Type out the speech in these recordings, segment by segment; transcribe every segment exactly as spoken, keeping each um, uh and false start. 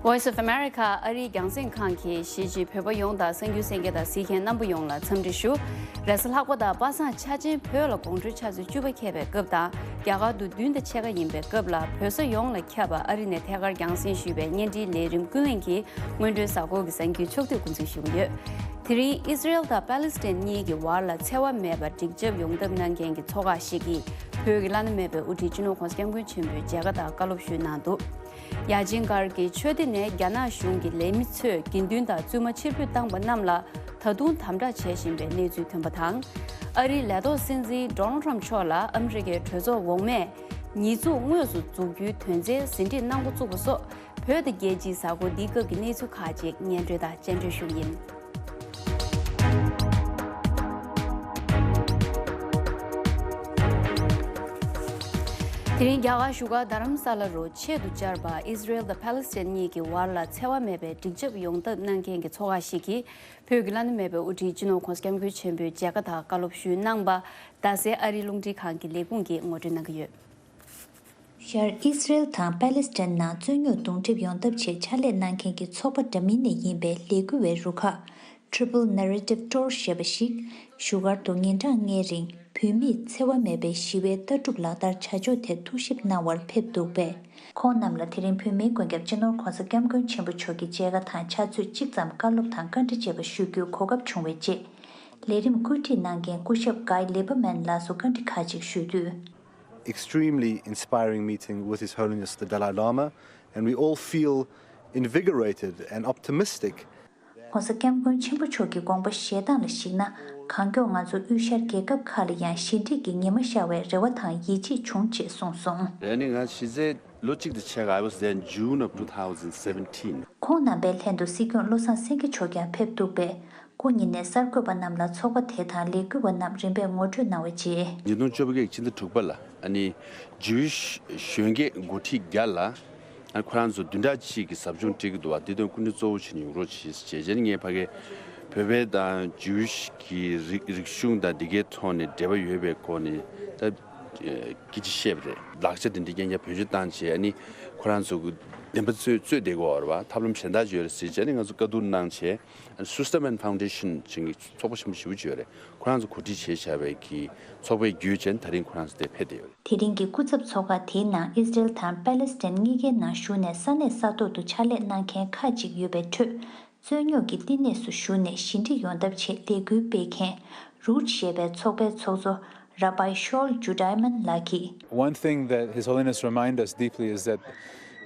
Voice of America ཨ་རིའི་རྒྱང་སྲིང་ཁང་གིས་གཞིས་བྱེས་བོད་པ་ཡོངས་དང་གསར་འགྱུར་གསན་མཁན་དང་གཟིགས་མཁན་རྣམ་པ་ཡོངས་ལ་འཚམས་འདྲི་ཞུ། རེས་གཟའ་ལྷག་པ་དང་པ་སངས་འཆར་ཅན་བོད་ལ་དགོང་དྲོའི་ཆུ་ཚོད་བཅུ་པ་འཁེལ་བའི་སྐབས་དང་རྒྱ་གར་དུ་བདུན་དང་ཕྱེད་ཀ་ཡིན་པའི་སྐབས་ལ་བོད་ས་ཡོངས་ལ་ཁྱབ་པ་ཨ་རི་ནས་ཐད་ཀར་རྒྱང་སྲིང་ཞུས་པའི་བརྙན་འཕྲིན་ལས་རིམ་ཀུན་གླེང་གི་སྔོན་འགྲོའི་གཟའ་འཁོར་གྱི་གསར་འགྱུར་ཕྱོགས་བསྡུས་འགོ་འཛུགས་ཞུ་གི་ཡོད། དེ་རིང་ཨི་སི་རེལ་དང་པ་ལི་སི་ཐན་གཉིས་ཀྱི་བར་ལ་འཚེ་བ་མེད་པར་འགྲིག་འཇབ་ཡོང་ཐབས་གནང་མཁན་གྱི་ཚོགས་ཁག་ཞིག་གིས་བོད་ཀྱི་བླ་ན་མེད་པའི་དབུ་ཁྲིད་སྤྱི་ནོར་༸གོང་ས་༸སྐྱབས་མགོན་ཆེན་པོའི་མཇལ་ཁ་དང་བཀའ་སློབ་ཞུས་གནང་འདུག་ཡ་ཆེན་སྒར་གྱི་ཆོས་སྡེ་ནས་རྒྱ་ནག་གཞུང་གི་ལས་མི་ཚོས་དགེ་འདུན་དང་བཙུན་མ་ཕྱིར་འབུད་བཏང་པ་རྣམས་ལ་ད་དུང་དམ་དྲག་བྱེད་བཞིན་པའི་གནས་ཚུལ་ཐོན་པ་དང་། ཨ་རིའི་ལས་ཐོག་སྲིད་འཛིན་ཌོ་ནལ་ཊམ་མཆོག་ལ་ཨ་མི་རི་ཀའི་གྲོས་ཚོགས་འོག་མས་ཉེས་འཛུགས་དངོས་སུ་འཛུགས་རྒྱུའི་དོན་ཚན་ཟིན་བྲིས་གནང་འགོ་བཙུགས་པ་སོགས་བོད་དང་རྒྱལ་སྤྱིའི་གཟའ་འཁོར་འདིའི་སྐབས་ཀྱི་གནས་ཚུལ་ཁག་ཅིག་སྙན་སྒྲོན་དང་སྤྱན་འབུལ་ཞུ་གི་ཡིན། དེ་རིང་རྒྱ་གར་བཞུགས་སྒར་རྡ་རམ་ས་ལ་རུ་ཆེད་དུ་བཅར་བ་ཨི་སི་རེལ་དང་ཕ་ལི་སི་ཐན་གཉིས་ཀྱི་བར་ལ་འཚེ་བ་མེད་པའི་འགྲིག་འཇབ་ཡོང་ཐབས་གནང་མཁན་གྱི་ཚོགས་ཁག་ཞིག་གིས་བོད་ཀྱི་བླ་ན་མེད་པའི་དབུ་ཁྲིད་སྤྱི་ནོར་༸གོང་ས་༸སྐྱབས་མགོན་ཆེན་པོའི་མཇལ་ཁ་དང་བཀའ་སློབ་ཞུས་གནང་བ་རྡ་སའི་ཨ་རིའི་རླུང་འཕྲིན་ཁང་གི་ལས་ཁུངས་ཀྱིས་ངོ་སྤྲོད་གནང་གི་ཡོད། ཤར་ཨི་སི་རེལ་དང་པ་ལི་སི་ཐན་ནང་རྩོད་རྙོག་གདོང་འགྲིག་ཡོང་ཐབས་ཆེད་ཕྱག་ལས་གནང་མཁན་གྱི་ཚོགས་པ་འདྲ་མིན་ནས་ཡིན་པའི་ལས་འགུལ་བའི་རུ་ཁག Triple Narrative Tour ཞེས་པ་ཞིག་བཞུགས་སྒར་དུ་ཉིན་གྲངས་ལྔའི་རིང་བོད་མིས་འཚེ་བ་མེད་པའི་ཞི་བའི་ལྟ་གྲུབ་ལག་བསྟར་བྱ་ཕྱོགས་ཐད་ཐུགས་ཞིབ་གནང་བར་ཕེབས་འདུག་པས། ཁོང་རྣམས་ལ་དེ་རིང་བོད་མིའི་མགོན་སྐྱབས་སྤྱི་ནོར་༸གོང་ས་༸སྐྱབས་མགོན་ཆེན་པོ་མཆོག་གི་མཇལ་ཁ་དང་ཕྱག་ཚོད་གཅིག་ཙམ་བཀའ་སློབ་དང་བཀའ་འདྲི་བཅས་པ་ཞུ་རྒྱུའི་གོ་སྐབས་བྱུང་བའི་རྗེས། ལས་རིམ་བཀོད་སྒྲིག་གནང་མཁན་སྐུ་ཞབས་Guy Lieberman ལགས་སུ་བཀའ་འདྲི་ཁག་ཅིག་ཞུས་དུས། Extremely inspiring meeting with His Holiness the Dalai Lama, and we all feel invigorated and optimistic. ༸གོང་ས་༸སྐྱབས་མགོན་ཆེན་པོ་མཆོག་གི་དགོངས་པ་བཞེས་སྟངས་ལ་གཞིགས་ན། གང་མགྱོགས་ང་ཚོ་དབུས་ཤར་རྒྱལ་ཁབ་ཁག་ལ་ཡང་ཞི་འགྲིག་གི་ཉི་མ་ཤར་བའི་རེ་བ་དང་ཡིད་ཆེས་བྱུང་ཅེས་གསུངས་སོང་། ཨ་ནི་ང་གཞི་རྩའི་ལོ་གཅིག་དང་ཕྱེད་ཀ I was there in June of two thousand seventeen. ཁོང་རྣམ་པའི་ལྷན་དུ་སྲིད་སྐྱོང་བློ་བཟང་སེང་གེ་མཆོག་ཀྱང་ཕེབས་འདུག་པས། སྐུ་ཉིད་ནས་གསར་འགོད་པ་རྣམས་ལ་ཚོགས་པ་དེ་དང་ལས་འགུལ་བ་རྣམས་རིམ་པས་ངོ་སྤྲོད་གནང་བའི་རྗེས། ཉིས་སྟོང་བཅོ་བརྒྱད་ཕྱི་ཟླ་དྲུག་པ་ལ་ཨ་ནི་ཇིའུ་ཤི་གཞོན་སྐྱེས་འགོ་ཁྲིད་བརྒྱ་ལ་ཨ་ནི་ཁོ་རང་ཚོ་བདུན་ཕྲག་གཅིག་གི་ཟབ་སྦྱོང་སྤྲད་ཀྱི་འདུག་བ། འདི་དོན་སྐུ་མགྲོན་གཙོ་བོ་བྱས་ནས་ཡོང་རོགས་བྱེད་ཅེས། རྗེས་ནས་ངས་ཕ་གིར་བོད་པའི་དང་ཇིའུ་ཤི་གི་རིག་རིག་གཞུང་དང་འདི་གའི་ཐོག་ནས་འབྲེལ་བ་ཡོད་པའི་སྐོར་ནས་ད་སྐད་ཆ་བཤད་པ་རེད། ལག་ཆ་དེ་འདྲ་རྐྱང་རྐྱང་བེད་སྤྱོད་བཏང་བྱས་ཨ་ནི་ཁོ་རང་ཚོ་གི་བདེན་པ་རྩོད་རྩོད་བསྡད་ཀྱི་ཡོད་རེད་བ། ཐབས་ལམ་གཞན་དག་ཅིག་ཡོད་རེད་ཟེར་བྱས་ཨ་ནི་ང་ཚོ་བཀའ་བསྡུར་གནང་བྱས། Susterman Foundation ཅིག་གི་ཚོགས་པ་ཆེན་པོ་ཞེ་པོ་ཅིག་ཡོད་རེད། ཁོ་རང་ཚོ་གོ་སྒྲིག་བྱས་བཞག་པའི་གི་ཚོགས་པའི་བརྒྱུད་བྱས་ད་རིང་ཁོ་རང་ཚོ་དེ་ཕེབས་བསྡད་ཡོད་རེད། དེ་རིང་གི་སྐུ་ཚབ་ཚོགས་ཁག་དེའི་ནང་ཨི་སི་རེལ་དང་པ་ལི་སི་ཐན་གཉིས་ཀའི་ནང་བཞུགས་ནས་ས་གནས་ས་ཐོག་ཏུ་ཕྱག་ལས་གནང་མཁན་ཁག་ཅིག་ཡོད་པའི་ཁྲོད། རྩོད་རྙོག་གི་བསྟི་གནས་སུ་བཞུགས་ནས་ཞི་འགྲིག་ཡོང་ཐབས་ཆེད་ལས་འགུལ་སྤེལ་མཁན་རུཊ་ཞེས་པའི་ཚོགས་པའི་ཚོགས་གཙོ་Rabbi Shaul Judiman ལགས་ཀྱིས། One thing that His Holiness remind us deeply is that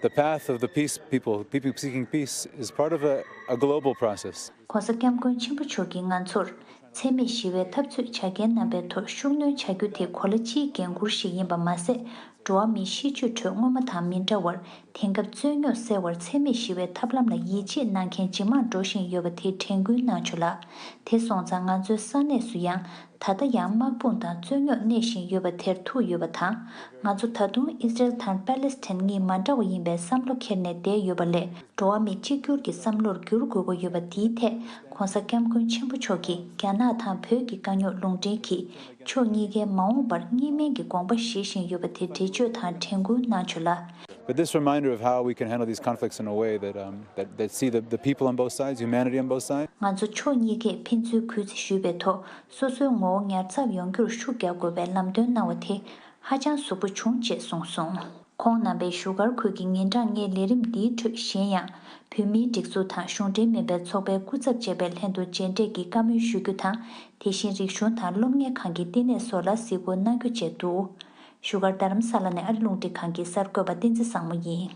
the path of the peace people, people seeking peace, is part of a, a global process. ༸གོང་ས་༸སྐྱབས་མགོན་ཆེན་པོ་མཆོག་གིས་ང་ཚོར་འཚེ་མེད་ཞི་བའི་འཐབ་རྩོད་བྱ་མཁན་རྣམ་པའི་ཐོག་ཤུགས་སྣོན་བྱ་རྒྱུ་དེ་གོ་ལ་སྤྱིའི་འགན་འཁུར་ཞིག་ཡིན་པ་མ་ཟད། འགྲོ་བ་མིའི་གཤིས་སྤྱོད་ཁྲོད་སྔོན་མ་དང་མི་འདྲ་བར། དེང་སྐབས་རྩོད་རྙོག་སེལ་བར་འཚེ་མེད་ཞི་བའི་ཐབས་ལམ་ལ་ཡིད་ཆེས་གནང་མཁན་ཇེ་མང་འགྲོ་བཞིན་ཡོད་པ་དེ་དྲན་སྐུལ་གནང་ཆོག་ལ། དེ་སོང་ཙང་ང་ཚོའི་ས་གནས་སུ་ཡང་ད་ལྟ་ཡང་དམག་དཔུང་དང་རྩོད་རྙོག་གནས་བཞིན་ཡོད་པ་དེར་ཐུག་ཡོད་པ་དང་། ང་ཚོ་ད་དུང་ཨི་སི་རེལ་དང་པ་ལི་སི་ཐན་གཉིས་མ་འདྲ་བ་ཡིན་པའི་བསམ་བློ་འཁྱེར་ནས་བསྡད་ཡོད་པ་ལས། འགྲོ་བ་མི་གཅིག་གྱུར་གྱི་བསམ་བློར་འགྱུར་དགོས་ཀྱི་ཡོད་པ་འདིའི་ཐད། ༸གོང་ས་༸སྐྱབས་མགོན་ཆེན་པོ་མཆོག་གིས་རྒྱ་ནག་དང་བོད་ཀྱི་དཀའ་རྙོག་ལུང་འདྲེན་གྱིས། ཕྱོགས་གཉིས་ཀའི་མ་འོངས་པར་གཉིས་སྨན་གྱི་དགོངས་པ་བཞེས་བཞིན་ཡོད་པ་དེ་འགྲེལ་བརྗོད་དང་དྲན་སྐུལ་གནང་ཆོག་ལ། But this reminder of how we can handle these conflicts in a way that, um, that, that see the, the people on both sides, humanity on both sides. ང་ཚོ་ཕྱོགས་གཉིས་ཀས་ཕན་ཚུན་གུས་བརྩི་ཞུས་པའི་ཐོག་སོ་སོའི་ངོ་བོ་ཉར་ཚགས་ཡོང་རྒྱུར་ཤུགས་རྒྱག་དགོས་པའི་ལམ་སྟོན་གནང་བ་དེ་ཧ་ཅང་གཟུགས་པོ་བྱུང་ཅེས་གསུངས་སོང་། ཁོང་རྣམ་པས་བཞུགས་སྒར་ཁུལ་གྱི་ཉིན་གྲངས་ལྔའི་ལས་རིམ་འདིའི་ཁྲོད་གཞན་ཡང་། བོད་མིའི་སྒྲིག་འཛུགས་དང་གཞུང་འབྲེལ་མིན་པའི་ཚོགས་པའི་སྐུ་ཚབ་བཅས་པའི་ལྷན་དུ་མཇལ་འཕྲད་ཀྱིས་བཀའ་མོལ་ཞུ་རྒྱུ་དང་། དེ་བཞིན་རིག་གཞུང་དང་སློབ་གཉེར་ཁང་གི་བསྟི་གནས་སོགས་ལ་གཟིགས་སྐོར་གནང་རྒྱུ་བཅས་འདུག་བཞུགས་སྒར་རྡ་རམ་ས་ལ་ནས་ཨ་རི་རླུང་འཕྲིན་ཁང་གི་གསར་འགོད་པ་བསྟན་འཛིན་བཟང་མོ་ཡིན།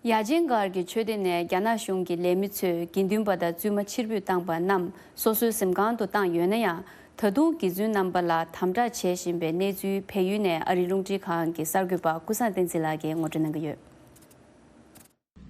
ཡ་ཆེན་སྒར་གྱི་ཆོས་སྡེ་ནས་རྒྱ་ནག་གཞུང་གི་ལས་མི་ཚོས་དགེ་འདུན་པ་དང་བཙུན་མ་ཕྱིར་འབུད་བཏང་པ་རྣམས་སོ་སོའི་གཟིམ་ཁང་དུ་བཏང་ཡོད་ན་ཡང་། ད་དུང་དགེ་བཙུན་རྣམ་པ་ལ་དམ་དྲག་བྱེད་བཞིན་པའི་གནས་ཚུལ་བལ་ཡུལ་ནས་ཨ་རིའི་རླུང་འཕྲིན་ཁང་གི་གསར་འགོད་པ་ཀུན་བཟང་བསྟན་འཛིན་ལགས་ཀྱིས་ངོ་སྤྲོད་གནང་གི་ཡོད།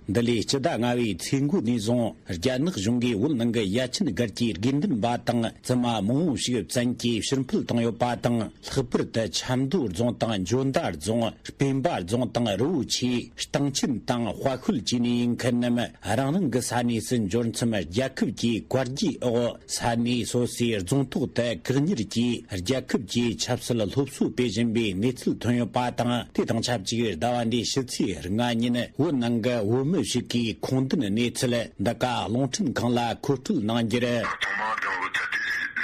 འདི་ལོའི་སྤྱི་ཟླ་ལྔ་པའི་ཚེས་འགོ་ནས་བཟུང་རྒྱ་ནག་གཞུང་གིས་བོད་ནང་གི་ཡ་ཆེན་སྒར་གྱི་དགེ་འདུན་པ་དང་བཙུན་མ་མང་བོ་ཞིག་བཙན་གྱིས་ཕྱིར་འཕུད་བཏང་ཡོད་པ་དང་། ལྷག་པར་དུ་ཆབ་མདོ་རྫོང་དང་འཇོ་མདའ་རྫོང་། སྤེན་པ་རྫོང་དང་རི་བོ་ཆེ། སྟེང་ཆེན་དང་དཔའ་ཤོད་བཅས་ནས་ཡིན་མཁན་རྣམས་རང་རང་གི་ས་གནས་སུ་འབྱོར་མཚམས། རྒྱལ་ཁབ་ཀྱི་བཀའ་རྒྱའི་འོག་ས་གནས་སོ་སོའི་རྫོང་ཐོག་ཏུ་བཀག་ཉར་གྱིས་རྒྱལ་ཁབ་ཀྱི་ཆབ་སྲིད་སློབ་གསོ་སྤེལ་བཞིན་པའི་གནས་ཚུལ་ཐོན་ཡོད་པ་དང་། དེ་དང་ཆབས་ཅིག་ཟླ་བ་འདིའི་ཕྱི་ཚེས་ལྔ་ཉིན་བོད་ནང་གི་བོད་མི་ཞིག་གིས་ཁུངས་ལྡན་གནས་ཚུལ་འདི་ག་རླུང་འཕྲིན་ཁང་ལ་མཁོ་སྤྲོད་གནང་རྒྱུར། ཚང་མ་དང་བོད་ཆ་དེ་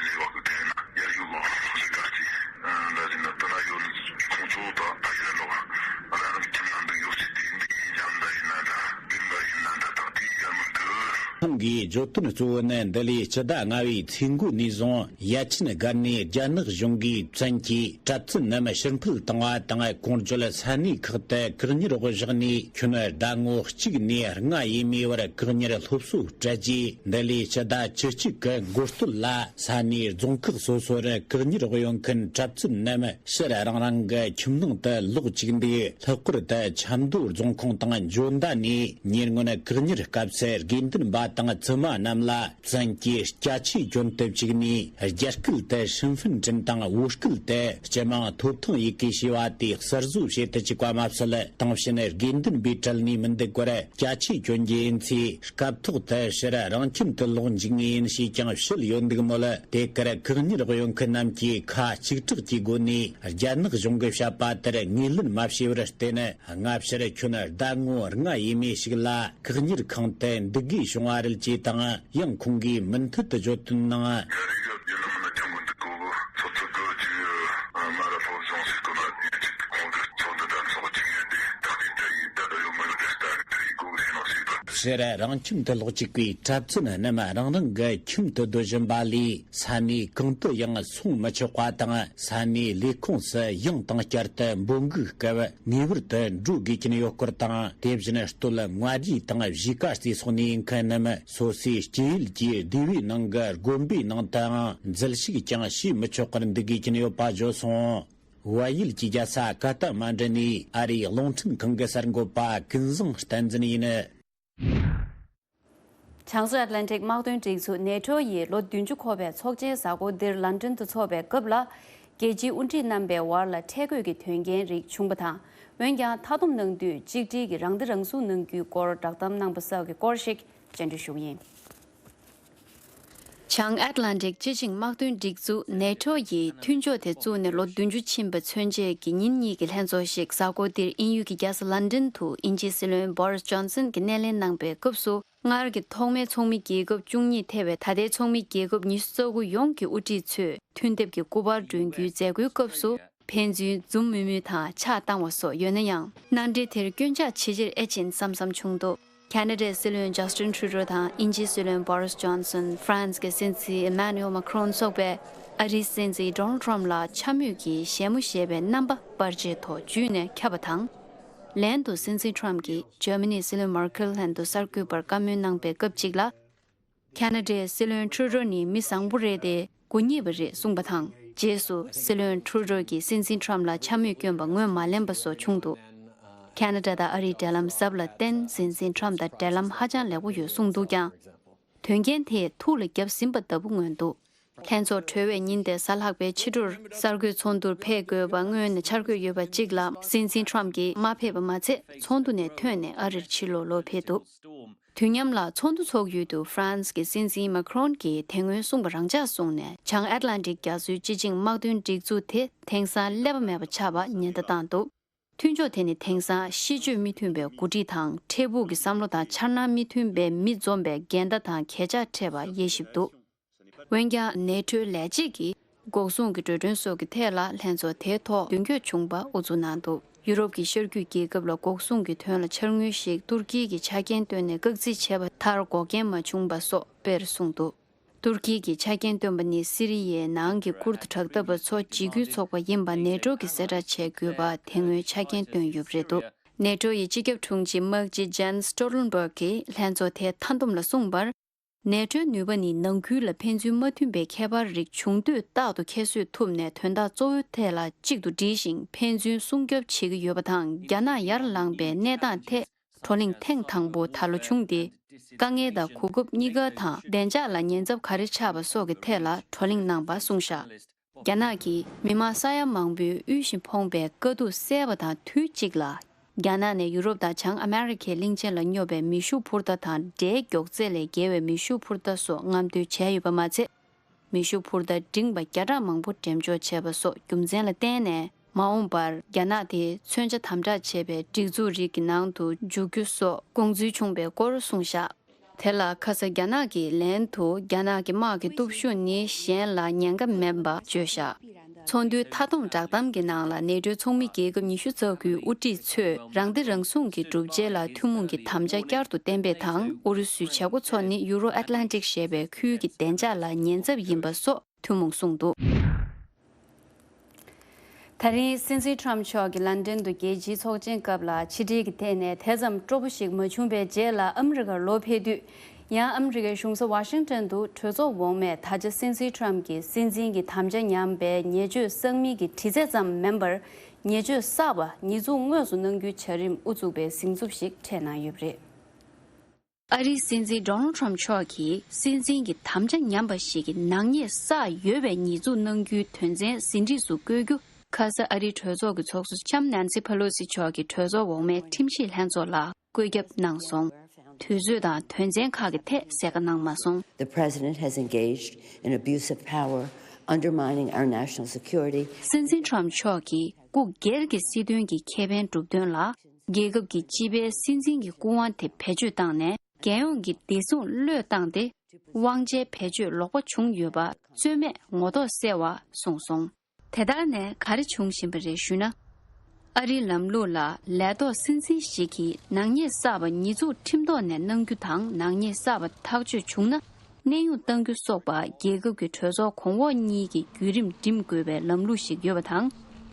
ལས་བག་དེ་ན་ཡར་ཡོད་ལོ་ཟེར་ག་ཅིག་ཨ་ད་ཅི་ན་དོ་ན་ཡོད་ནི་ཁོང་ཚོ་དང་ད་ཡར་ལོ་རང་རང་ཁྱིམ་ནང་དུ་ཡོད་སྲིད་དེ་འདི་ཡིན་ཀྱང་ད་ཡིན་ན་ད་བདེན་པ་ཡིན་ན་ད་ད་དེ་ཡར་མི་འདུག་ཁོང་གིས་བརྗོད་དོན་གཙོ་བོ་ནི་འདི་ལོའི་སྤྱི་ཟླ་ལྔ་པའི་ཚེས་འགོ་ནས་བཟུང་ཡ་ཆེན་སྒར་ནས་རྒྱ་ནག་གཞུང་གིས་བཙན་གྱིས་གྲྭ་བཙུན་རྣམས་ཕྱིར་འཕུད་བཏང་བ་དང་། གོང་བརྗོད་ས་གནས་ཁག་ཏུ་བཀག་ཉར་འོག་བཞག་ནས་ཁྱོན་ཟླ་ངོ་གཅིག་ནས་ལྔ་ཡས་མས་བར་བཀག་ཉར་སློབ་གསོ་སྤྲད་རྗེས། འདི་ལོའི་སྤྱི་ཟླ་བཅུ་གཅིག་གི་འགོ་སྟོད་ལ་ས་གནས་རྫོང་ཁག་སོ་སོར་བཀག་ཉར་འོག་ཡོད་མཁན་གྲྭ་བཙུན་རྣམས་ཕྱིར་རང་རང་གི་ཁྱིམ་ནང་དུ་ལོག་བཅུག་འདུག་ལྷག་པར་དུ་ཆབ་མདོ་རྫོང་ཁོངས་དང་འཇོ་མདའ་ནས་ཉེ་སྔོན་བཀག་ཉར་སྐབས་སུ་དགེ་འདུན་པ་དང་བཙུན་མ་རྣམས་ལ་བཙན་གྱིས་སྐྱ་ཆས་གྱོན་དུ་བཅུག་ནས། རྒྱ་སྐད་དུ་ཧྲིན་ཧྥིན་ཀྲིན་དང་བོད་སྐད་དུ་སྤྱི་དམངས་ཐོབ་ཐང་ཡི་གེ་ཞེས་པ་དེ་གསར་བཟོ་བྱེད་དུ་བཅུག་པ་མ་ཟད། དེང་ཕྱིན་དགེ་འདུན་པའི་གྲལ་ནས་མི་འདུག་པར། སྐྱ་ཆས་གྱོན་རྒྱུ་ཡིན་ཚེ་སྐབས་ཐོག་ཏུ་ཕྱིར་རང་ཁྱིམ་དུ་ལོག་འཇུག་ངེས་ཡིན་ཞེས་ཀྱང་བཤད་ཡོད་འདུག་མོད། དེ་གར་བཀག་ཉར་འོག་ཡོད་མཁན་རྣམས་ཀྱིས་ཁ་གཅིག་གྲགས་ཀྱི་སྒོ་ནས་རྒྱ་ནག་གཞུང་གིས་བཤད་པ་ལྟར་ངོས་ལེན་མ་བྱས་པར་བརྟེན། སྔ་ཕྱིར་ཁྱོན་ཟླ་ངོ་ལྔ་ཡས་མས་ཤིག་ལ་བཀག་ཉར་ཁང་དུ་འདུག་དགོས་བྱུང་བ་རེད་ཅེས་དང་། ཡང་ཁོང་གིས་མུ་མཐུད་དུ་བརྗོད་དོན་ནང་། ཕྱིར་རང་ཁྱིམ་དུ་ལོག་བཅུག་པའི་གྲྭ་བཙུན་རྣམས་རང་རང་གི་ཁྱིམ་དུ་སྡོད་བཞིན་པ་ལས། ས་གནས་གང་དུ་ཡང་སོང་མི་ཆོག་པ་དང་། ས་གནས་ལས་ཁུངས་སུ་ཡང་དང་བསྐྱར་དུ་འབོད་འགུག་སྐབས་ངེས་པར་དུ་འགྲོ་དགོས་ཀྱིན་ཡོད་སྐོར་དང་། དེ་བཞིན་སྟོད་མངའ་རིས་དང་གཞིས་ཀ་རྩེ་སོགས་ནས་ཡིན་མཁན་རྣམས་སོ་སོའི་སྐྱེས་ཡུལ་གྱི་སྡེ་བའི་ནང་གི་དགོན་པའི་ནང་དུའང་འཛུལ་ཞུགས་ཀྱང་བྱེད་མི་ཆོག་པར་འདུག་དགོས་ཀྱིན་ཡོད་པ་བརྗོད་སོང་། བལ་ཡུལ་གྱི་རྒྱལ་ས་ཀ་ཐ་མན་ཌུ་ནས་ཨ་རིའི་རླུང་འཕྲིན་ཁང་གི་གསར་འགོད་པ་ཀུན་བཟང་བསྟན་འཛིན་ཡིན། བྱང་ཕྱོགས་ཨེཊ་ལན་ཊིག་དམག་དོན་སྒྲིག་འཛུགས་ནེ་ཊོ་ཡི་ལོ་བདུན་ཅུ་འཁོར་བའི་ཚོགས་ཆེན་གཟའ་འཁོར་འདིར་ལན་ཀྲན་དུ་འཚོགས་པའི་སྐབས་ལ། རྒྱལ་སྤྱིའི་དབུ་ཁྲིད་རྣམ་པའི་བར་ལ་ཁྲལ་དགོད་ཀྱི་དོན་རྐྱེན་རིགས་བྱུང་བ་དང་། འོན་ཀྱང་མཐའ་སྡོམ་གནང་དུས་གཅིག་སྒྲིལ་གྱིས་རང་བདེ་རང་སྲུང་གནང་རྒྱུའི་སྐོར་བསྒྲགས་གཏམ་གནང་པ་སོགས་ཀྱི་སྐོར་ཞིག་སྤྱན་འབུལ་ཞུ་གི་ཡིན། བྱང་ཨེཊ་ལན་ཊིག་སྤྱི་ཆིངས་དམག་དོན་སྒྲིག་འཛུགས་ནེ་ཊོ་ཡི་མཐུན་ཕྱོགས་དེ་བཙུགས་ནས་ལོ་བདུན་ཅུ་ཕྱིན་པ་མཚོན་ཆེད་ཀྱི་ཉིན་གཉིས་ཀྱི་ལྷན་ཚོགས་ཤིག་གཟའ་འཁོར་འདིར་དབྱིན་ཡུལ་གྱི་རྒྱལ་ས་ལན་ཀྲན་དུ་དབྱིན་ཇིའི་སྲིད་བློན་བྷོ་རིས་ཇོན་སན་གྱིས་སྣེ་ལེན་གནང་པའི་སྐབས་སུ། སྔར་གྱི་ཐོག་མའི་ཚོགས་མི་རྒྱལ་ཁབ་བཅུ་གཉིས་ཐེ་བའི་ད་ལྟའི་ཚོགས་མི་རྒྱལ་ཁབ་ཉི་ཤུ་རྩ་དགུ་ཡོངས་ཀྱི་དབུ་ཁྲིད་ཚོས་མཐུན་ཐབས་ཀྱི་སྐུ་པར་སྒྲོན་རྒྱུའི་མཛད་སྒོའི་སྐབས་སུ། ཕན་ཚུན་འཛུམ་དམུལ་དམུལ་དང་ཕྱག་བཏང་བ་སོགས་ཡོད་ན་ཡང་། མནའ་འབྲེལ་དེར་སྐྱོན་ཆག་ཇེ་ཆེར་ཨེ་ཕྱིན་བསམ་བསམ་བྱུང་འདུག་ཁ་ན་ཌའི་སྲིད་བློན་ཇཱ་སྟིན་ཁྲུ་ཌོ་དང་དབྱིན་ཇིའི་སྲིད་བློན་བྷོ་རིས་ཇོན་སན། ཧྥ་རན་སི་གི་སྲིད་འཛིན་ཨེ་མ་ནུ་ཨེལ་མཱ་ཁི་རོན་སོགས་པས་ཨ་རིའི་སྲིད་འཛིན་ཌོ་ནལ་ཌི་ཊརམ་ཕི་ལ་འཕྱ་སྨོད་ཀྱི་ཞལ་མོ་ཞེས་པའི་རྣམ་པ་པར་ཆས་ཐོག་བརྒྱུད་ནས་ཁྱབ་པ་དང་། ལན་དུ་སྲིད་འཛིན་ཊརམ་ཕི་གྱིས་འཇར་མ་ནིའི་སྲིད་བློན་མར་ཀེལ་ལྷན་དུ་གསར་འགོད་པར་བཀའ་མོལ་གནང་པའི་སྐབས་གཅིག་ལ། ཁ་ན་ཌའི་སྲིད་བློན་ཁྲུ་ཌོ་ནི་མི་བཟང་པོ་རེད་དེ། དགོས་ངེས་པ་རེད་གསུངས་པ་དང་། རྗེས་སུ་སྲིད་བློན་ཁྲུ་ཌོ་གིས་སྲིད་འཛིན་ཊརམ་ཕི་ལ་འཕྱ་སྨོད་བསྐྱོན་པ་ངོས་མ་ལེན་པ་སོགས་བྱུང་འདུག་ཁ་ན་ཌ་དང་ཨ་རིའི་འབྲེལ་ལམ་ཟབ་ལ་བརྟེན། སྲིད་འཛིན་ཊརམ་ཕི་དང་འབྲེལ་ལམ་ཧ་ཅང་ལེགས་པོ་ཡོད་གསུངས་འདུག་ཀྱང་། དོན་རྐྱེན་དེས་ཐུགས་ལ་བརྒྱབ་ཟིན་པ་ལྟ་བུ་མངོན་འདུག་ལྷན་ཚོགས་གྲོལ་བའི་ཉིན་དེ་གཟའ་ལྷག་པའི་ཕྱི་དྲོར་གསར་འགོད་ཚོགས་འདུར་ཕེབས་དགོས་པ་སྔོན་ནས་འཆར་འགོད་ཡོད་པ་གཅིག་ལ། སྲིད་འཛིན་ཊརམ་ཕི་གྱིས་མ་ཕེབས་པ་མ་ཚད། ཚོགས་འདུ་ནས་ཐོན་ནས་ཨ་རིར་ཕྱིར་ལོག་ལོག་ཕེབས་འདུག་དུས་མཉམ་ལ་ཚོགས་འདུ་འཚོགས་ཡུལ་དུ་ཧྥ་རན་སི་གི་སྲིད་འཛིན་མཱ་ཁི་རོན་གྱིས་དེ་སྔོན་གསུངས་པ་རང་འཇགས་བཟུང་ནས། བྱང་ཨེཊ་ལན་ཊིག་རྒྱ་མཚོའི་སྤྱི་ཆིངས་དམག་དོན་སྒྲིག་འཛུགས་དེ་དེང་སང་ཀླད་པ་མེད་པ་ཆགས་པ་ཉེན་བརྡ་བཏང་འདུག་མཐུན་ཕྱོགས་དེ་ནི་དེང་སང་ཤེས་སྤྱོད་མི་མཐུན་པའི་འགོ་ཁྲིད་དང་། འཕྲལ་ཕུགས་ཀྱི་བསམ་བློ་དང་འཆར་སྣང་མི་མཐུན་པའི་མི་འཛོམས་པའི་འགལ་ཟླ་དང་གས་ཆག་འཕྲད་པ་དབྱེ་ཞིབ་འདུག་འོན་ཀྱང་ནེ་ཊོའི་ལས་བྱེད་ཀྱིས་འགོག་སྲུང་གི་འགྲོ་གྲོན་སོགས་ཀྱི་ཐད་ལ་ལྷན་ཚོགས་དེའི་ཐོག་མདུན་སྐྱོད་བྱུང་པ་ཨུ་ཚུགས་གནང་འདུག་ཡུ་རོབ་ཀྱི་ཤར་རྒྱུད་རྒྱལ་ཁབ་ལ་འགོག་སྲུང་གི་དོན་ལ་འཆར་དངུལ་ཞིག་ཏུར་ཀི་གིས་ཆ་རྐྱེན་བཏོན་ནས་བཀག་རྩིས་བྱས་པ་མཐར་འགོག་རྐྱེན་མ་བྱུང་པ་སོགས་དཔེར་གསུངས་འདུག་ཏུར་ཀི་གིས་ཆ་རྐྱེན་བཏོན་པ་ནི་སི་རི་ཡའི་ནང་གི་ཀུར་དི་དྲག་འཐབ་པ་ཚོ་འཇིགས་སྐུལ་ཚོགས་པ་ཡིན་པ་ནེ་ཊོ་གིས་གསལ་བསྒྲགས་བྱས་དགོས་པ་དེ་སྔོན་ཆ་རྐྱེན་བཏོན་ཡོད་པ་རེད་འདུག་ནེ་ཊོ་ཡི་སྤྱི་ཁྱབ་དྲུང་ཆེ་དམག་སྤྱི་ཇན་སི་ཊོལ་ཊེན་བྷག་གིས་ལྷན་ཚོགས་དེའི་མཐའ་བསྡོམས་ལ་གསུངས་པར། ནེ་ཊོའི་ནུས་པ་ནི་ནང་ཁུལ་ལ་ཕན་ཚུན་མ་མཐུན་པའི་ཁྱད་པར་རིགས་བྱུང་དུས་རྟག་ཏུ་ཁྱད་གསོད་ཐུབ་ནས་དོན་དག་གཙོ་བོའི་ཐད་ལ་གཅིག་ཏུ་སྒྲིལ་ཞིང་ཕན་ཚུན་སྲུང་སྐྱོབ་བྱེད་ཀྱི་ཡོད་པ་དང་། རྒྱ་ནག་ཡར་ལངས་པའི་གནས་སྟངས་ཐད་ བགྲོ་གླེང་ཐེངས་དང་པོ་ད་ལོ་བྱུང་སྟེ། དཀའ་ངལ་དང་གོ་སྐབས་གཉིས་ཀ་དང་བདེ་འཇགས་ལ་ཉེན་ཚབས་ག་རེ་ཆགས་པ་སོགས་ཀྱི་ཐད་ལ་བགྲོ་གླེང་གནང་བ་གསུངས་བཞག་རྒྱ་ནག་གིས་མི་མང་ས་ཡ་མང་པོས་དབུལ་ཞིང་ཕོངས་པའི་དཀའ་སྡུག་བསལ་བ་དང་དུས་གཅིག་ལ། རྒྱ་ནག་ནས་ཡུ་རོབ་དང་བྱང་ཨ་མེ་རི་ཁའི་གླིང་ཆེན་ལ་སྙོབ་པའི་མེ་ཤུགས་འཕུར་མདའ་དང་འདྲའི་མགྱོགས་ཚད་ལས་བརྒལ་བའི་མེ་ཤུགས་འཕུར་མདའ་སོགས་རྔམ་སྟོན་བྱས་ཡོད་པ་མ་ཚད། མེ་ཤུགས་འཕུར་མདའ་འབྲིང་བ་བརྒྱ་ཕྲག་མང་པོ་འགྲེམས་འཇོག་བྱས་པ་སོགས་རྒྱུ་མཚན་ལ་བརྟེན་ནས། མ་འོངས་པར་རྒྱ་ནག་དེས་མཚོན་ཆ་དམ་དྲག་བྱས་པའི་སྒྲིག་འཛུགས་རིགས་ཀྱི་ནང་དུ་འཇུག་རྒྱུ་སོགས་དགོངས་ཚུལ་བྱུང་བའི་སྐོར་གསུངས་བཞག་དེ་ལ་ཁ་ས་རྒྱ་ནག་གིས་ལན་དུ། རྒྱ་ནག་གི་དམག་གི་སྟོབས་ཤུགས་ནི་གཞན་ལ་ཉེན་ཁ་མིན་པ་བརྗོད་བཞག་ཚོགས་འདུའི་མཐའ་སྡོམ་བསྒྲགས་གཏམ་གྱི་ནང་ལ་ནེ་ཊོའི་ཚོགས་མི་རྒྱལ་ཁབ་ཉི་ཤུ་རྩ་དགུའི་དབུ་ཁྲིད་ཚོས་རང་བདེ་རང་སྲུང་གི་གྲུབ་ཆ་ལ་ཐུན་མོང་གི་དམ་བཅའ་བསྐྱར་དུ་བསྟན་པ་དང་། ཨུ་རུ་སུའི་བྱེད་སྒོ་ཚོ་ནི་ཡུ་རོ་ཨེཊ་ལན་ཊིག་ཞེས་པའི་ཁུལ་གྱི་བདེ་འཇགས་ལ་ཉེན་ཚབས་ཡིན་པ་སོགས་ཐུན་མོང་གསུངས་འདུག་ད་རིང་སྲིད་འཛིན་ཊམ་མཆོག་གིས་ལན་ཌན་དུ་རྒྱལ་སྤྱིའི་ཚོགས་ཆེན་སྐབས་ལ་ཕྱི་འབྲེལ་གྱི་ཐད་ནས་དེ་ཙམ་སྤྲོ་པོ་ཞིག་མ་བྱུང་བའི་རྗེས་ལ་ཨ་མི་རི་ཀར་ལོག་ཕེབས་དུས། ཡང་ཨ་མི་རི་ཀའི་གཞུང་ས་ཝ་ཤིང་ཊོན་དུ་གྲོས་ཚོགས་འོག་མས་ད་ཆ་སྲིད་འཛིན་ཊམ་གྱིས་སྲིད་འཛིན་གྱི་དམ་བཅའ་ཉམས་པའི་ཉེས་སྤྱོད་བསགས་མིན་གྱི་དྲི་རྩད་ཙམ་མིན་པར། ཉེས་སྤྱོད་བསགས་པ་ཉེས་འཛུགས་དངོས་སུ་གནང་རྒྱུའི་བྱ་རིམ་དབུ་བཙུགས་པའི་ཟིང་འཛུགས་ཤིག་འཕྲད་གནང་ཡོད་པ་རེད། ཨ་རིའི་སྲིད་འཛིན་ཌོ་ནལ་ཌི་ཊམ་མཆོག་གིས་སྲིད་འཛིན་གྱི་དམ་བཅའ་ཉམས་པ་ཞིག་གི་ནག་ཉེས་བསགས་ཡོད་པའི་ཉེས་འཛུགས་གནང་རྒྱུའི་དོན་ཚན་ཟིན་བྲིས་སུ་བཀོད་རྒྱུ། ཁ་ས་ཨ་རིའི་གྲོས་ཚོགས་ཀྱི་ཚོགས་གཙོ་ལྕམ་ནན་སི་ཕེ་ལོ་སི་མཆོག་གིས་གྲོས་ཚོགས་འོག་མའི་ཁྲིམས་ཞིབ་ལྷན་ཚོགས་ལ་བཀོད་ཁྱབ་གནང་སོང་། དུས་ཚོད་དང་དོན་ཚན་ཁག་གི་ཐད་གསལ་ཁ་གནང་མ་སོང་། The president has engaged in abuse of power, undermining our national security. སྲིད་འཛིན་ཊམ་མཆོག་གིས་སྐུ་སྒེར་གྱི་སྲིད་དོན་གྱི་ཁེ་ཕན་སྒྲུབ་དོན་ལ། རྒྱལ་ཁབ་ཀྱི་སྤྱི་པའི་སྲིད་འཛིན་གྱི་སྐུ་དབང་དེ་བེད་སྤྱོད་བཏང་ནས། རྒྱལ་ཡོངས་ཀྱི་བདེ་སྲུང་བློས་བཏང་སྟེ། དབང་ཆའི་བེད་སྤྱོད་ལོག་པ་བྱུང་ཡོད་པ་རྩོད་མེད་ངོ་ཐོག་གསལ་བ་གསུངས་སོང་། དེ་ལྟར་ནས་ག་རེ་བྱུང་བཞིན་པ་རེད་ཞུས་ན། ཨ་རིའི་ལམ་ལུགས་ལ་ལས་ཐོག་སྲིད་འཛིན་ཞིག་གིས་ནག་ཉེས་བསགས་པ་ཉེས་འཛུགས་ཁྲིམས་ཐོག་ནས་གནང་རྒྱུ་དང་། ནག་ཉེས་བསགས་པ་ཐག་གཅོད་བྱུང་ན་གནས་དབྱུང་གཏང་རྒྱུ་སོགས་པ་རྒྱལ་ཁབ་ཀྱི་གྲོས་ཚོགས་གོང་འོག་གཉིས་ཀྱི་བརྒྱུད་རིམ་འགྲིམ་དགོས་པའི་ལམ་ལུགས་ཤིག་ཡོད་པ་དང་།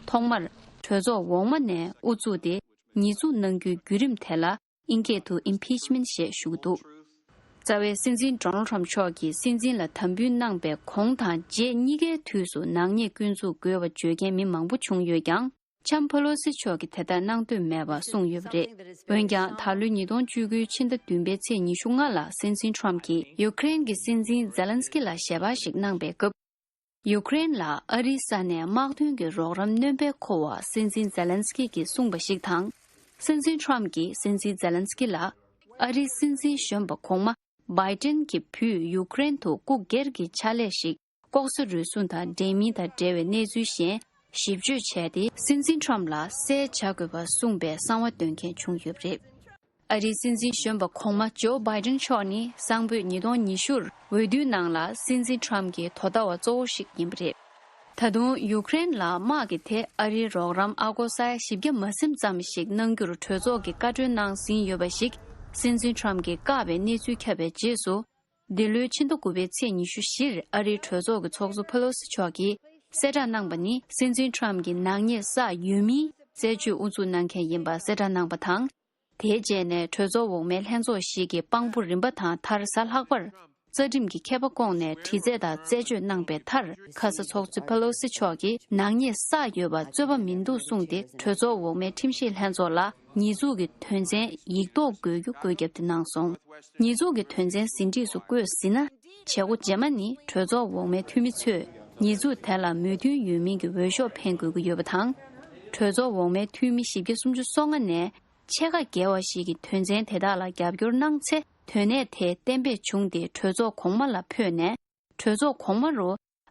ཐོག་མར་གྲོས་ཚོགས་འོག་མ་ནས་དབུ་བཙུགས་ཏེ་ཉེས་འཛུགས་གནང་རྒྱུའི་བརྒྱུད་རིམ་དེ་ལ་ཨིན་སྐད་དུ་ཨིམ་པིཆ་མེན་ཊི་ཞེས་ཞུ་གི་འདུག་རྩ་བའི་སྲིད་འཛིན་ཌོ་ནལ་ཌི་ཊམ་མཆོག་གིས་སྲིད་འཛིན་ལ་དམ་འབུལ་གནང་པའི་གོང་དང་རྗེས་གཉིས་ཀའི་དུས་སུ་ནག་ཉེས་སྐྱོན་འཛུགས་དགོས་པ་བརྗོད་མཁན་མི་མང་པོ་བྱུང་ཡོད་ཀྱང་། ལྕམ་ཕེ་ལོ་སི་མཆོག་གིས་དེ་ལྟར་གནང་འདོད་མེད་པ་གསུངས་ཡོད་པ་རེད། འོན་ཀྱང་། ད་ལོའི་ཉིས་སྟོང་བཅུ་དགུ་ཕྱི་ཟླ་བདུན་པའི་ཚེས་ཉི་ཤུ་ལྔ་ལ་སྲིད་འཛིན་ཊམ་གྱིས་ཡུ་ཀེ་རེན་གྱི་སྲིད་འཛིན་ཛེ་ལན་སི་ཀི་ལ་ཞལ་པར་ཞིག་གནང་པའི་སྐབས། ཡུ་ཀེ་རེན་ལ་ཨ་རིའི་ས་ནས་དམག་དོན་གྱི་རོགས་རམ་སྣོན་པའི་སྐོར་སྲིད་འཛིན་ཛེ་ལན་སི་ཀི་གིས་གསུངས་པ་ཞིག་དང་། སྲིད་འཛིན་ཊམ་གྱིས་སྲིད་འཛིན་ཛེ་ལན་སི་ཀི་ལ་ཨ་རིའི་སྲིད་འཛིན་གཞོན་པ་གོང་མ་བྷའི་ཏིན་གྱི་བུས་ཡུ་ཀེ་རེན་དུ་སྐུ་སྒེར་གྱི་ཕྱག་ལས་ཤིག་ལྐོག་ཟ་རུལ་སུངས་དང་འབྲེལ་མིན་དང་འབྲེལ་བའི་གནས་ཚུལ་གཞན་ཞིབ་དཔྱོད་བྱས་ཏེ། སྲིད་འཛིན་ཊམ་ལ་གསལ་བྱ་དགོས་པ་གསུངས་པའི་གསང་བ་འདོན་མཁན་བྱུང་ཡོད་པ་རེད། ཨ་རིའི་སྲིད་འཛིན་གཞོན་པ་གོང་མ་ཇོ་བྷའི་ཏིན་མཆོག་ནི་སང་ཕོད་ཉིས་སྟོང་ཉི་ཤུར་འོས་བསྡུའི་ནང་ལ་སྲིད་འཛིན་ཊམ་གྱི་དོ་ཟླ་བ་གཙོ་བོ་ཞིག་ཡིན་པ་རེད། ད་དུང་ཡུ་ཀེ་རེན་ལ་དམག་གི་ཐད་ཨ་རིའི་རོགས་རམ་ཨ་སྒོར་ས་ཡ་བཞི་བརྒྱ་མ་ཟིན་ཙམ་ཞིག་གནང་རྒྱུར་གྲོས་ཚོགས་ཀྱིས་བཀའ་འཁྲོལ་གནང་ཟིན་ཡོད་པ་ཞིག་སྲིད་འཛིན་ཊམ་གྱིས་བཀག་པའི་གནས་ཚུལ་ཁྱབ་པའི་རྗེས་སུ། འདི་ལོའི་ཕྱི་ཟླ་དགུ་པའི་ཚེས་ཉི་ཤུ་བཞིར་ཨ་རིའི་གྲོས་ཚོགས་ཀྱི་ཚོགས་གཙོ་ཕེ་ལོ་སི་མཆོག་གིས་གསལ་བསྒྲགས་གནང་པ་ནི། སྲིད་འཛིན་ཊམ་གྱིས་ནག་ཉེས་བསགས་ཡོད་མིན་རྩད་གཅོད་དབུ་འཛུགས་གནང་མཁན་ཡིན་པ་གསལ་བསྒྲགས་གནང་པ་དང་། དེའི་རྗེས་ནས་གྲོས་ཚོགས་འོག་མའི་ལྷན་ཚོགས་ཤིག་གི་དཔང་པོ་རིམ་པ་དང་མཐར་གཟའ་ལྷག་པར་རྩ་ཁྲིམས་ཀྱི་མཁས་པ་བསྐོངས་ནས་དྲི་རྩད་དང་རྩད་གཅོད་གནང་པའི་མཐར། ཁ་ས་ཚོགས་གཙོ་ཕེ་ལོ་སི་མཆོག་གིས་ནག་ཉེས་བསགས་ཡོད་པ་རྩོད་པ་མི་འདུག་གསུངས་ཏེ། གྲོས་ཚོགས་འོག་མའི་ཁྲིམས་ཞིབ་ལྷན་ཚོགས་ལ་ཉེས་འཛུགས་ཀྱི་དོན་ཚན་ཡིག་ཐོག་འགོད་རྒྱུ་བཀོད་ཁྱབ་དེ་གནང་སོང་། ཉེས་འཛུགས་ཀྱི་དོན་ཚན་ཟིན་བྲིས་སུ་བཀོད་ཟིན་ན། བྱེད་སྒོ་རྗེས་མ་ནི་གྲོས་ཚོགས་འོག་མའི་འཐུས་མི་ཚོས་ཉེས་འཛུགས་དེ་ལ་མོས་མཐུན་ཡོད་མིན་གྱི་འོས་ཤོག་འཕེན་དགོས་ཀྱི་ཡོད་པ་དང་། གྲོས་ཚོགས་འོག་མའི་འཐུས་མི་བཞི་བརྒྱ་སུམ་ཅུ་སོ་ལྔ་ནས་ཕྱེད་ཀ་བརྒལ་བ་ཞིག་གིས་དོན་ཚན་དེ་དག་ལ་རྒྱབ་སྐྱོར་གནང་ཚེ། དོན་གནད་དེ་གཏན་འབེབས་བྱུང་སྟེ་གྲོས་ཚོགས་གོང་མ་ལ་འཕོས་ནས། གྲོས་ཚོགས་གོང་མ་རུ་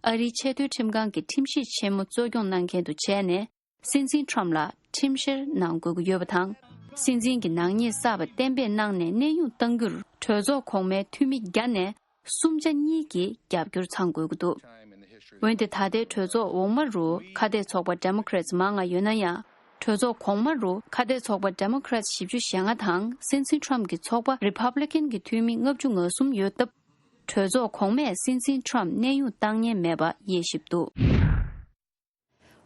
ཨ་རིའི་ཆེས་མཐོའི་ཁྲིམས་ཁང་གི་ཁྲིམས་ཞིབ་ཆེན་མོ་གཙོ་སྐྱོང་གནང་མཁན་དུ་བྱས་ནས། སྲིད་འཛིན་ཊམ་ལ་ཁྲིམས་བཤེར་གནང་དགོས་ཀྱི་ཡོད་པ་དང་། སྲིད་འཛིན་གྱི་ནག་ཉེས་བསགས་པ་གཏན་འབེབས་གནང་ནས་གནས་དབྱུང་གཏང་རྒྱུར་གྲོས་ཚོགས་གོང་མའི་འཐུས་མི་བརྒྱ་ནས་སུམ་ཆ་གཉིས་ཀྱིས་རྒྱབ་སྐྱོར་ཚང་དགོས་ཀྱི་འདུག་འོན་ཏེ་ད་ལྟའི་གྲོས་ཚོགས་འོག་མ་རུ་ཁ་གཏད་ཚོགས་པ་ཌེ་མོ་ཀེ་རེ་ཊི་མང་ང་ཡོད་ན་ཡང་། གྲོས་ཚོགས་གོང་མ་རུ་ཁ་གཏད་ཚོགས་པ་ཌེ་མོ་ཀེ་རེ་ཊི་བཞི་བཅུ་ཞེ་ལྔ་དང་། སྲིད་འཛིན་ཊམ་གྱི་ཚོགས་པ་རི་ཕབ་ལི་ཀན་གྱི་འཐུས་མི་ལྔ་བཅུ་ང་གསུམ་ཡོད་སྟབས། གྲོས་ཚོགས་གོང་མས་སྲིད་འཛིན་ཊམ་གནས་དབྱུང་བཏང་ཉེན་མེད་པ་དབྱེ་ཞིབ་འདུག་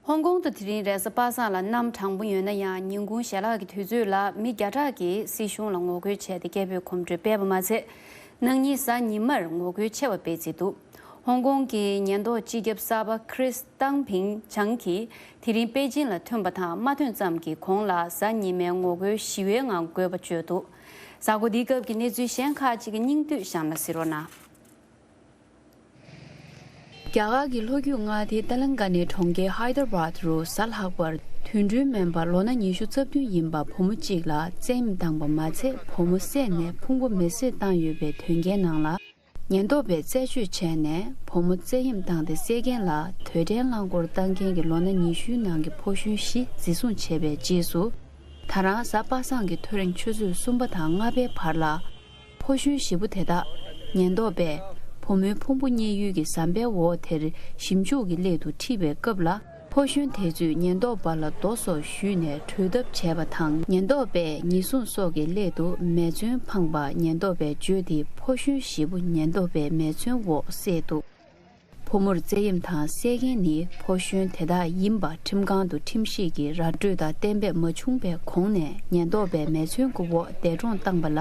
ཧོང་ཀོང་དུ་དེ་རིང་རེས་གཟའ་པ་སངས་ལ་གནམ་གྲང་པོ་ཡོད་ན་ཡང་། ཉིན་གུང་ཞལ་ལག་གི་དུས་ཚོད་ལ་མི་བརྒྱ་ཕྲག་གིས་སྲིད་གཞུང་ལ་ངོ་རྒོལ་བྱས་ཏེ་སྐད་འབོད་གོམ་བགྲོད་སྤེལ་བ་མ་ཚད། གནངས་ཉིན་གཟའ་ཉི་མར་ངོ་རྒོལ་ཆེ་བ་སྤེལ་རྩིས་འདུག་ཧོང་ཀོང་གི་ཉེན་རྟོག་སྤྱི་ཁྱབ་གསར་པ་ཁྲིས་ཏང་ཕིང་ཆང་གིས་དེ་རིང་པེ་ཅིན་ལ་ཐོན་པ་དང་མ་ཐོན་ཙམ་གྱི་གོང་ལ་གཟའ་ཉི་མའི་ངོ་རྒོལ་ཞི་བའི་ངང་དགོས་པ་བརྗོད་འདུག་གཟའ་འཁོར་འདིའི་སྐབས་ཀྱི་གནས་ཚུལ་གཞན་ཁག་ཅིག་གི་སྙིང་བསྡུས་གཤམ་ལ་གཟིགས་རོགས་གནང་། རྒྱ་གར་གྱི་ལྷོ་རྒྱུད་མངའ་སྡེ་ཏ་ལིང་ཀ་ནའི་གྲོང་ཁྱེར་ཧའི་དར་བཱད་རུ་གཟའ་ལྷག་པར་དུས་འགྲོས་སྨན་པ་ལོ་ན་ཉི་ཤུ་རྩ་བདུན་ཡིན་པ་བུ་མོ་གཅིག་ལ་བཙན་གཡེམ་བཏང་པ་མ་ཚད་བུ་མོ་བསད་ནས་ཕུང་པོ་མེ་བསྲེགས་བཏང་ཡོད་པའི་དོན་རྐྱེན་ནང་ལ། ཉེན་རྟོག་པས་རྩད་གཅོད་བྱས་ནས་བུ་མོ་བཙན་གཡེམ་བཏང་སྟེ་བསད་མཁན་ལ་དུས་དྲན་རླངས་འཁོར་བཏང་མཁན་གྱི་ལོ་ན་ཉི་ཤུའི་ནང་གི་ཕོ་གཞོན་བཞི་འཛིན་བཟུང་བྱས་པའི་རྗེས་སུ། ད་རང་གཟའ་པ་སངས་ཀྱི་ཐོ་རེངས་ཆུ་ཚོད་གསུམ་པ་དང་ལྔ་པའི་བར་ལ། ཕོ་གཞོན་བཞི་པོ་དེ་དག་ཉེན་རྟོག་པས་བུ་མོའི་ཕུང་པོ་རྙེད་ཡུལ་གྱི་ཟམ་པའི་འོག་དེར་ཞིབ་འཇུག་གི་སླད་དུ་ཁྲིད་པའི་སྐབས་ལ། ཕོ་གཞོན་དེ་ཚོས་ཉེན་རྟོག་པ་ལ་རྡོ་སོགས་གཞུས་ནས་བྲོས་ཐབས་བྱས་པ་དང་། ཉེན་རྟོག་པས་ཉེས་སྲུང་སོགས་ཀྱི་སླད་དུ་མེ་མཚོན་འཕངས་པ་ཉེན་རྟོག་པས་བརྗོད་དེ། ཕོ་གཞོན་བཞི་པོ་ཉེན་རྟོག་པའི་མེ་མཚོན་འོག་བསད་འདུག་བུ་མོར་བཙན་གཡེམ་དང་བསད་མཁན་ནི་ཕོ་གཞོན་དེ་དག་ཡིན་པ་ཁྲིམས་ཁང་དུ་ཁྲིམས་ཤིག་གིས་ར་སྤྲོད་དང་གཏན་འབེབས་མ་བྱུང་བའི་གོང་ནས་ཉེན་རྟོག་པའི་མེ་མཚོན་གྱི་འོག་འདས་གྲོངས་བཏང་པ་ལ།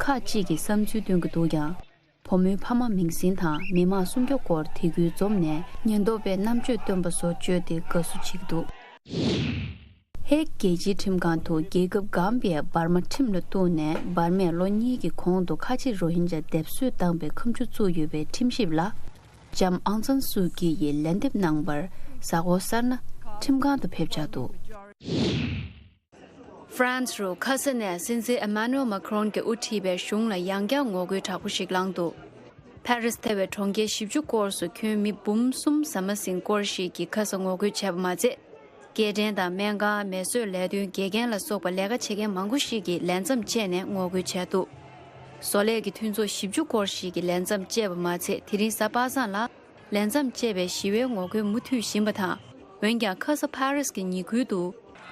ཁག་ཅིག་གིས་བསམ་ཚུལ་སྟོན་གྱི་འདུག་ཀྱང་། བུ་མོའི་ཕ་མ་མིང་འཛིན་དང་མི་མང་སྲུང་སྐྱོབ་སྐོར་དེ་ཁུལ་འཛོམས་ནས་ཉེན་རྟོག་པས་རྣམ་དཔྱོད་སྟོན་པ་སོགས་བརྗོད་དེ་དགའ་བསུ་བྱེད་ཀྱི་འདུག་ཧེག་རྒྱལ་སྤྱིའི་ཁྲིམས་ཁང་དུ་རྒྱལ་ཁབ་གམ་བྷི་ཡས་འབར་མ་ཁྲིམས་ལ་གཏུགས་ནས་འབར་མས་ལོ་གཉིས་ཀྱི་གོང་དུ་ཁ་ཆེ་རོ་ཧིན་ཇཱ་སྡེབ་གསོད་བཏང་པའི་ཁ་མཆུ་བཙུགས་ཡོད་པའི་ཁྲིམས་ཞིབ་ལ། ལྕམ་ཨང་སན་སུའུ་ཀི་ཡིས་ལན་འདེབས་གནང་བར་གཟའ་འཁོར་གསར་ན་ཁྲིམས་ཁང་དུ་ཕེབས་འཆར་འདུག་ཧྥ་རན་སི་རུ་ཁ་ས་ནས་སྲིད་འཛིན་ཨེ་མ་ནུ་ཨེལ་མཱ་ཁི་རོན་གྱིས་དབུ་ཁྲིད་པའི་གཞུང་ལ་ཡང་བསྐྱར་ངོ་རྒོལ་དྲག་པོ་ཞིག་ལངས་འདུག་ཕ་རི་སི་ཐེ་བའི་གྲོང་ཁྱེར་བཞི་བཅུ་སྐོར་སུ་ཁྱོན་མི་འབུམ་གསུམ་ཟ་མ་ཟིན་སྐོར་ཞིག་གིས་ཁ་ས་ངོ་རྒོལ་བྱས་པ་མ་ཚད། སྐྱེལ་འདྲེན་དང་སྨན་ཁང་། མེ་གསོད་ལས་དོན་དགེ་རྒན་ལ་སོགས་པ་ལས་ཀ་བྱེད་མཁན་མང་པོ་ཞིག་གིས་ལས་མཚམས་བཅད་ནས་ངོ་རྒོལ་བྱས་འདུག་བཟོ་ལས་ཀྱི་མཐུན་ཚོགས་བཞི་བཅུ་སྐོར་ཞིག་གིས་ལས་མཚམས་བཅད་པ་མ་ཚད། དེ་རིང་གཟའ་པ་སངས་ལ་ལས་མཚམས་བཅད་པའི་ཞི་བའི་ངོ་རྒོལ་མུ་མཐུད་བཞིན་པ་དང་། འོན་ཀྱང་ཁ་ས་ཕ་རི་སི་གི་ཉེ་ཁུལ་དུ་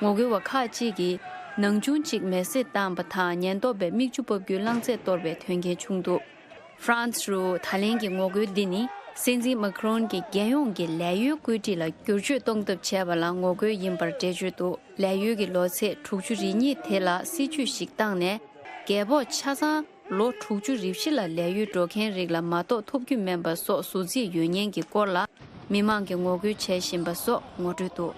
ངོ་རྒོལ་བ་ཁག་ཅིག་གིས་ནང་ཆུང་གཅིག་མེ་བསྲེགས་བཏང་པ་དང་། ཉེན་རྟོག་པས་མིག་ཆུ་ཕབ་རྒྱུའི་རླངས་རྫས་གཏོར་བའི་དོན་རྐྱེན་བྱུང་འདུག་ཧྥ་རན་སི་རུ་ད་ལན་གྱི་ངོ་རྒོལ་འདི་ནི་སྲིད་འཛིན་མཱ་ཁི་རོན་གྱིས་རྒྱལ་ཡོངས་ཀྱི་ལས་གཡོལ་བཀོད་སྒྲིག་ལ་བསྒྱུར་བཅོས་གཏོང་ཐབས་བྱས་པ་ལ་ངོ་རྒོལ་ཡིན་པར་འགྲེལ་བརྗོད་འདུག་ལས་གཡོལ་གྱི་ལོ་ཚད་དྲུག་ཅུ་རེ་གཉིས་དེ་ལ་སྲིད་ཇུས་ཤིག་བཏང་ནས། རྒས་པོ་ཆ་ཚང་ལོ་དྲུག་ཅུ་རེ་བཞི་ལ་ལས་གཡོལ་འགྲོ་མཁན་རིགས་ལ་མ་གཏོགས་ཐོབ་རྒྱུ་མིན་པ་སོགས་བཟོ་རྩིས་ཡོད་མཁན་གྱི་སྐོར་ལ་མི་མང་གིས་ངོ་རྒོལ་བྱེད་བཞིན་པ་སོགས་ངོ་སྤྲོད་འདུག་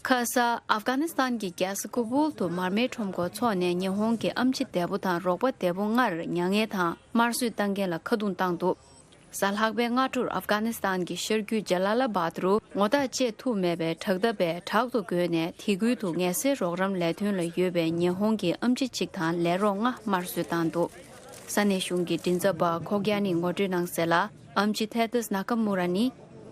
ཁ་ས་ཨབ་གྷ་ནི་སི་ཐན་གྱི་རྒྱལ་ས་ཀུ་བུལ་དུ་མར་མེའི་ཁྲོམ་སྐོར་འཚོགས་ནས་ཉི་ཧོང་གི་ཨེམ་ཆི་འདས་པོ་དང་རོགས་པ་འདས་པོ་ལྔར་མྱ་ངན་དང་དམར་གསོད་བཏང་མཁན་ལ་ཁ་རྡུང་བཏང་འདུག་གཟའ་ལྷག་པའི་སྔ་དྲོར་ཨབ་གྷ་ནི་སི་ཐན་གྱི་ཤར་རྒྱུད་ཇ་ལ་ལ་བཱད་རུ་ངོ་རྟགས་བཅད་ཐུབ་མེད་པའི་དྲག་འཐབ་པས་དྲག་ཏུ་རྒོལ་ནས། དེ་ཁུལ་དུ་ངལ་སེལ་རོགས་རམ་ལས་དོན་ལ་ཡོད་པའི་ཉི་ཧོང་གི་ཨེམ་ཆི་གཅིག་དང་ལས་རོགས་ལྔ་དམར་གསོད་བཏང་འདུག་ས་གནས་གཞུང་གི་མགྲིན་ཚབ་པ་ཁོག་ཡ་ནིས་ངོ་སྤྲོད་གནང་གསལ་ལ། ཨེམ་ཆི་ཐེ་ཏཱས་ནཱ་ཀ་མུ་ར་ནི་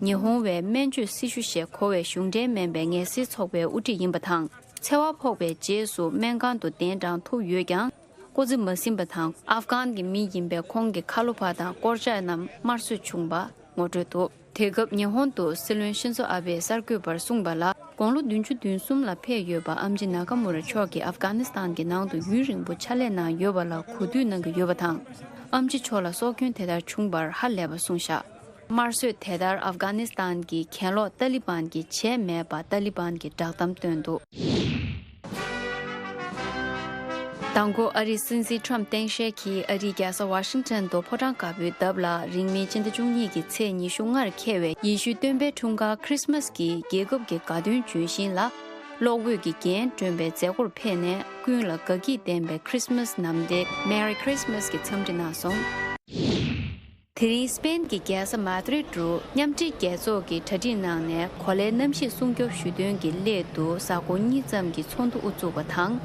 ཉི་ཧོང་བའི་སྨན་བཅོས་སྲི་ཞུ་ཞེས་གོ་བའི་གཞུང་འབྲེལ་མིན་པའི་ངལ་སེལ་ཚོགས་པའི་དབུ་ཁྲིད་ཡིན་པ་དང་། འཚེ་བ་ཕོག་པའི་རྗེས་སུ་སྨན་ཁང་དུ་གདན་དྲངས་ཐུབ་ཡོད་ཀྱང་། སྐུ་ཚེ་མ་ཟིན་པ་དང་ཨབ་གྷན་གྱི་མི་ཡིན་པའི་ཁོང་གི་ཁ་ལོ་བ་དང་སྐོར་ལྕག་རྣམས་དམར་གསོད་བྱུང་བ་ངོ་སྤྲོད་འདུག་དེ་སྐབས་ཉི་ཧོང་དུ་སྲིད་བློན་ཤིན་ཛོ་ཨ་བྷེས་གསར་འགོད་པར་གསུངས་པ་ལ། དགུང་ལོ་བདུན་ཅུ་དོན་གསུམ་ལ་ཕེབས་ཡོད་པ་ཨེམ་ཆི་ནཱ་ཀ་མུ་ར་མཆོག་གིས་ཨབ་གྷ་ནི་སི་ཐན་གྱི་ནང་དུ་ཡུན་རིང་པོ་ཕྱག་ལས་གནང་ཡོད་པ་ལ་གོ་བསྡུར་གནང་གི་ཡོད་པ་དང་། ཨེམ་ཆི་མཆོག་ལ་སྲོག་སྐྱོན་དེ་ལྟར་བྱུང་བར་ཧ་ལས་པ་གསུངས་བཞག་དམར་གསོད་དེ་ལྟར་ཨབ་གྷ་ནི་སི་ཐན་གྱི་གྱེན་ལོག་ཏཱ་ལི་བན་གྱིས་བྱས་མེད་པ་ཏཱ་ལི་བན་གྱིས་བསྒྲགས་གཏམ་བཏོན་འདུག་དང་པོ་ཨ་རིའི་སྲིད་འཛིན་ཁྲོམ་སྟངས་དཔྱལ་གྱིས་ཨ་རིའི་རྒྱལ་ས་ཝ་ཤིང་ཊོན་དུ་ཕོ་བྲང་དཀར་པོའི་འདབས་ལ་རིང་མིན་སྤྱི་ཟླ་བཅུ་གཉིས་ཀྱི་ཚེས་ཉི་ཤུ་ལྔར་འཁེལ་བའི་ཡེ་ཤུའི་སྟོན་པའི་འཁྲུངས་སྐར་ཁྲིས་མས་ཀྱི་རྒྱལ་ཁབ་ཀྱི་དགའ་སྟོན་ལྗོན་ཤིང་ལ་གློག་འོད་ཀྱི་རྒྱན་སྒྲོན་པའི་མཛད་སྒོར་ཕེབས་ནས། ཀུན་ལ་དགའ་སྐྱིད་ལྡན་པའི་ཁྲིས་མས་ནམ་ཟླའི་Merry Christmas གྱི་འཚམས་འདྲི་གནང་སོང་། དེ་རིང་སི་པེན་གྱི་རྒྱལ་ས་མ་དྲིད་རུ་མཉམ་འབྲེལ་རྒྱལ་ཚོགས་ཀྱིས་གྲ་སྒྲིག་གནང་ནས་གོ་ལའི་གནམ་གཤིས་སྲུང་སྐྱོབ་ཞུ་དོན་གྱི་སླད་དུ་གཟའ་འཁོར་གཉིས་ཙམ་གྱི་ཚོགས་འདུ་དབུ་བཙུགས་པ་དང་།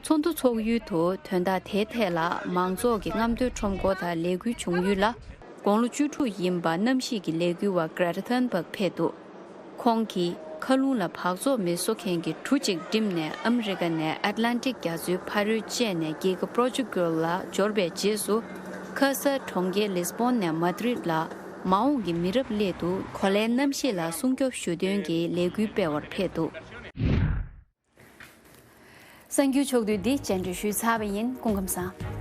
ཚོགས་འདུ་འཚོགས་ཡུལ་དུ་དོན་དག་དེའི་ཐད་ལ་མང་ཚོགས་ཀྱི་རྔམ་སྟོན་ཁྲོམ་སྐོར་དང་ལས་འགུལ་བྱུང་ཡུལ་ལ། དགུང་ལོ་བཅུ་དྲུག་ཡིན་པ་གནམ་གཤིས་ཀྱི་ལས་འགུལ་བ་Greta Thunberg ཕེབས་འདུག་ཁོང་གིས་མཁའ་རླུང་ལ་འབག་བཙོག་མི་བཟོ་མཁན་གྱི་གྲུ་གཅིག་འགྲིམས་ནས་ཨ་མི་རི་ཀ་ནས་ཨེཊ་ལན་ཊིག་རྒྱ་མཚོའི་ཕ་རོལ་བཅད་ནས་རྒྱལ་ཁབ་པོར་ཅུ་གལ་ལ་འབྱོར་བའི་རྗེས་སུ། ཁ་ས་གྲོང་ཁྱེར་ལིས་པོན་ནས་མ་དྲིད་ལ་མ་འོངས་ཀྱི་མི་རབས་སླད་དུ་གོ་ལའི་གནམ་གཤིས་ལ་སྲུང་སྐྱོབ་ཞུ་དོན་གྱི་ལས་འགུལ་སྤེལ་བར་ཕེབས་འདུག་གསར་འགྱུར་ཕྱོགས་བསྡུས་འདི་སྤྱན་འབུལ་ཞུས་ཚར་བ་ཡིན། སྐུ་ཁམས་བཟང་།